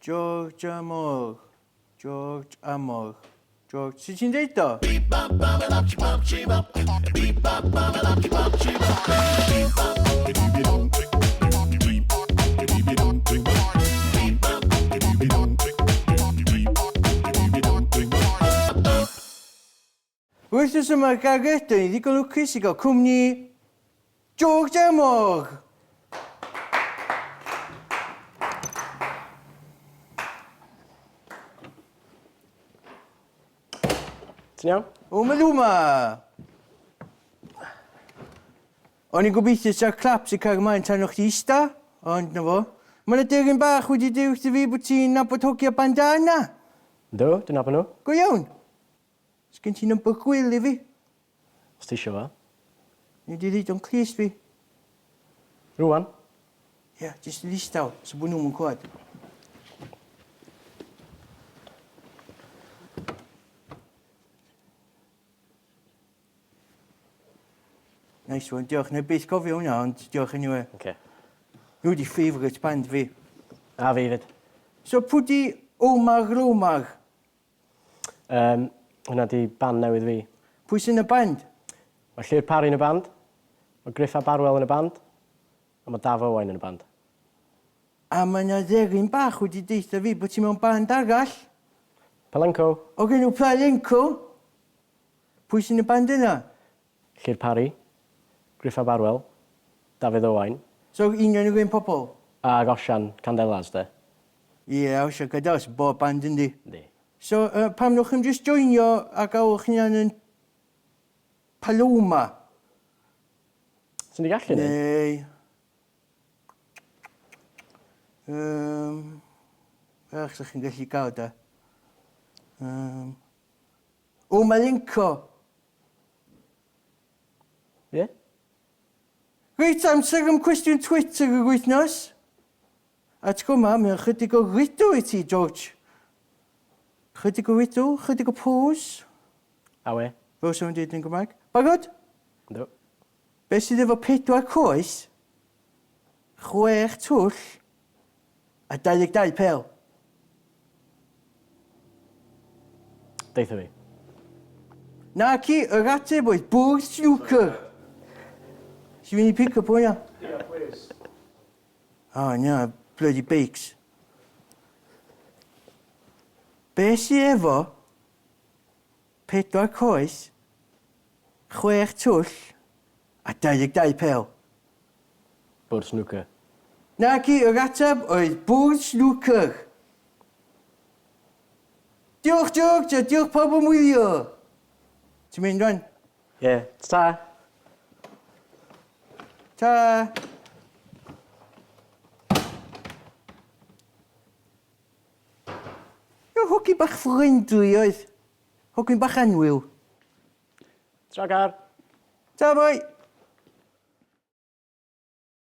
George Amor. George Amor. George... Sut ti'n deud o? Wythnos yma ar Gareth, dyn ni ddigon lwcus i gael cwmni George Amor! Ti'n iawn? O, mae nhw ma! O'n i'n gobeithio sa'r claps yn cario mlaen tan o'ch ti ista, ond 'na fo. Mae 'na deryn bach wedi deud wrtho fi bod ti'n nabod hogia bandana. Yndw, dwi'n nabod nhw. Go iawn? Sgen ti number Gwil i fi? Os ti isio fo. Nei di ddeud o'n clust fi? Rwan? Ia, jyst yn ddistaw, so bo nhw'm yn clywed. Nice one, diolch. Na i byth cofio hwnna, ond diolch anyway. Oce. Nhw di favourite band fi. A fi 'fyd. So pw di Omar Lomar? Yym, hwnna 'di band newydd fi. Pwy sy'n y band? Mae Llŷr Pari yn y band, mae Gruff ab Arwel yn y band, a mae Daf Owain yn y band. A mae 'na dderyn bach wedi deutha fi bod ti mewn band arall. Palenco. O'r enw Palenco? Pwy sy'n y band yna? Llŷr Pari, Gruff ab Arwel, Dafydd Owain. So union yr un pobol? Ag Osian Candelas de. Ie, Osian Candelas yn bob band yndi? Yndi. So yy pam newch chi'm jyst joinio a galw'ch hunan yn Paloma? Swn i gallu neud. Neu yym be arall 'sach chi'n gallu gael de? Yym O Malenko! Ie? Reit, amser am cwestiwn Twitter yr wythnos. A tro 'ma, mae o'n chydig o riddle i ti, George. Chydig o riddle, chydig o pose. Awe. Fel 'sa nhw'n deud yn Gymraeg. Barod? Yndw. Be sydd efo pedwar coes, chwech twll, a 22 pêl? Deutha fi. Naci, yr ateb oedd bwrdd snwcer. Ti'n mynd i pick up hwnna? Ia, please. Oh na, bloody bakes. Be sy efo pedwar coes, chwech twll a 22 pêl? Bwrdd snwcer. Naci, yr ateb oedd bwrdd snwcer. Diolch George a diolch pawb am wylio. Ti'n mynd rwan? Ie, ta! Ta! Yr hogyn bach friendly oedd. Hogyn bach annwyl. Tra Gar! Ta boi!